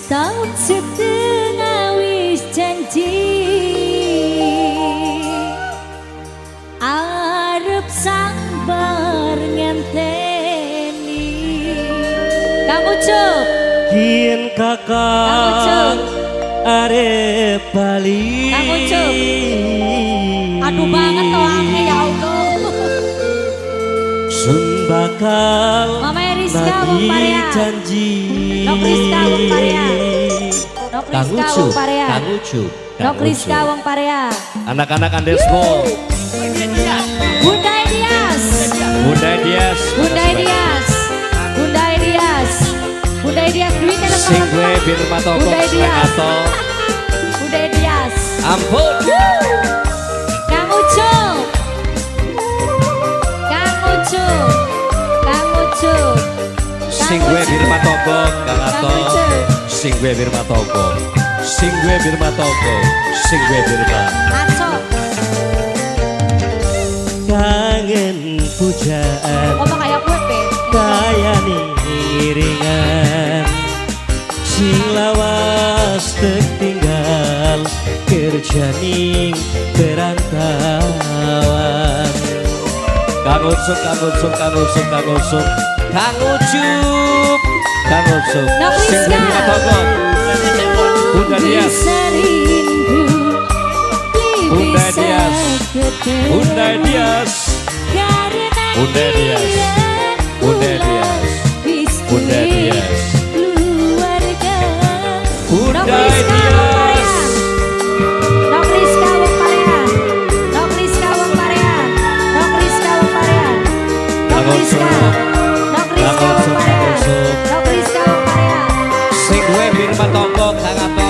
Setahun setengah wis janji, arep sabar ngenteni. Kang Ucup. Kien Kang Ucup. Kakang arep bali. Kang Ucup. Aduh banget toh ake, ya Allah. Sun bakal Mama Eriska wong nagih Parea. Janji. Nok Rizka wong Parea. Nok Kang Rizka Ucup, wong Parea. Kang Ucup, Kang Nok Rizka Ucup. Wong Parea. Anak-anak Andesmo. Bunda Elias. Bunda Dias. Bunda Elias. Bunda Elias. Bunda Elias duitnya. Sing gue Birma Toko. Bunda Elias. Ato. Bunda Elias. Ampun. Kang Ucup. Kang Ucup. Kang Ucup. Sing gue Birma Toko, Kang Ato. Kang Ucup. Sing gue Birma Toko. Sing gue Birma Toko. Sing gue Birma. Aco. Kangen pujaan. Ngomong kayak gue, Pe. Kaya iringan sing lawas tertinggal kerja ning perantauan. Kang Ucup, Kang Ucup, Kang Ucup, Kang Ucup, Kang Ucup, Kang Ucup. Nok Sing Rizka. Birma Toko. Bunda Dias. Bisa rindu, beli Bunda bisa Dias. ketemu. Bunda Dias. Karena Bunda Dias. Bunda Dias. Wis Bunda duwe Dias. keluarga. Bunda Nok Rizka wong Dias. Parea. Nok Rizka wong Parea. Nok Rizka wong Parea. Nok Rizka wong Parea. Nok Kang Rizka. Ucup. Nok Rizka Kang wong Ucup, Kang Parea. Ucup. Nok Rizka wong Parea. Sing gue Birma Toko, Kang Ato.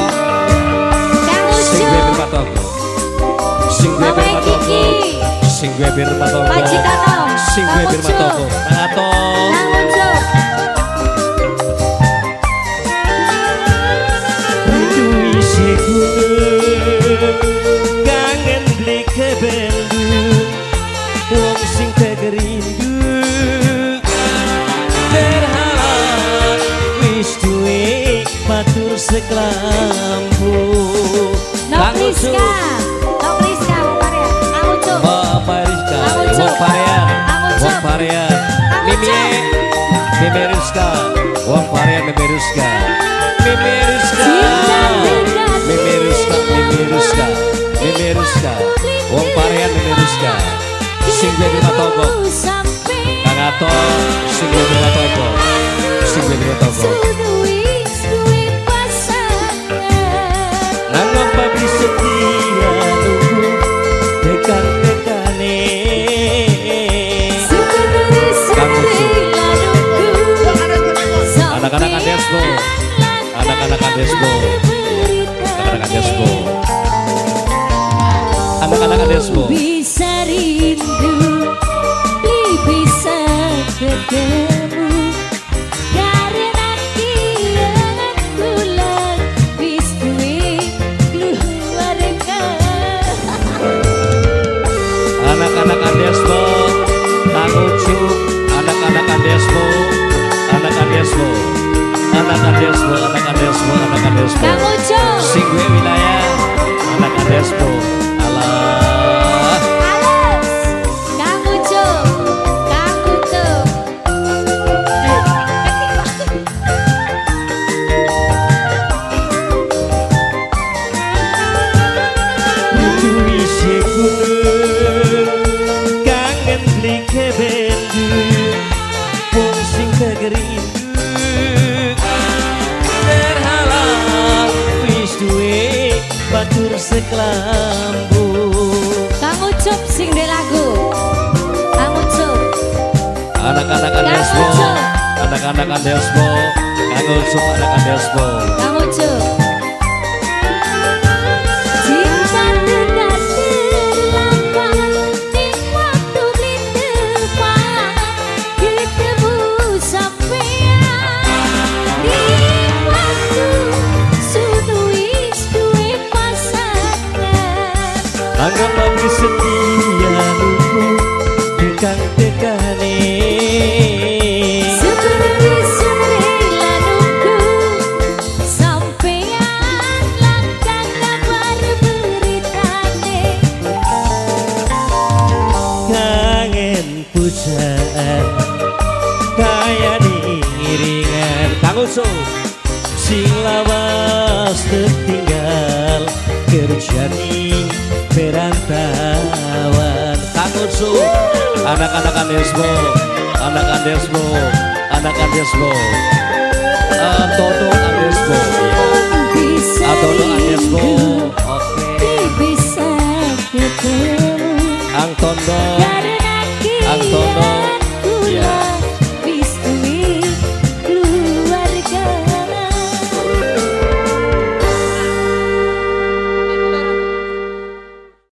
Kang Sing gue Ucup. Birma Toko. Sing gue Mama Birma Toko. Kiki. Sing gue Birma Toko. Majikan. Sing gue Kang Birma Ucup. Toko. Kang Ato. Kang Ucup. Rindu isih gunung, kangen beli kebendung, wong sing tegerindu terhalang wis duwe batur seklambu. Nok Kang Rizka. Ucup. Nok Rizka wong Parea. Kang Ucup. Mama Rizka, Kang Ucup. wong Parean, Kang Ucup. wong Parean, Kang Mimi, Ucup. Mimi Rizka, wong Parean, Mimi Rizka, Mimi Rizka, Mimi Rizka, Mimi Rizka, Mimi Rizka, wong Parean, Mimi Rizka, sing gue Birma Toko, Kang Ato, sing gue Birma Toko, sing gue Birma Toko. Nang pabrik setia nunggu tekan tekane. Kang Ucup. Anak-anak Andesmo, anak-anak Andesmo, anak-anak Andesmo, anak-anak Andesmo. Bisa rindu, beli bisa ketemu. Karena kian bulan wis duwe keluarga. Anak-anak Andesmo, Kang Ucup, anak-anak Andesmo, anak Andesmo, anak Andesmo, anak Andesmo, anak Andesmo. Kang Ucup. Sing gue wilayah, anak Andesmo. Alah. Ales. Kang Ucup, Kang Ucup. Rindu isih gunung, kangen beli kebendu, wong sing tegerindu terhalang wis duwe batur seklambu. Kang Ucup sing de lagu. Kang Ucup. Anak-anak Kang Andesmo, Ucup. Anak-anak Andesmo, Kang Ucup, anak Andesmo. Kang Ucup. Cinta tegar terlambat ning waktu beli tepat ketemu sampean ning waktu sudu wis duwe pasangan. Anggap pabrik setia nunggu tekan tekane. Sebenarnya rela nunggu. Uso. Sing lawas tertinggal kerja ning perantauan. Kang Uso, anak-anak Andesmo, anak Andesmo, anak Andesmo. Toto Andesmo, ya. Bisa Toto Andesmo, rindu, oke. bisa ketemu. Ang Tondo.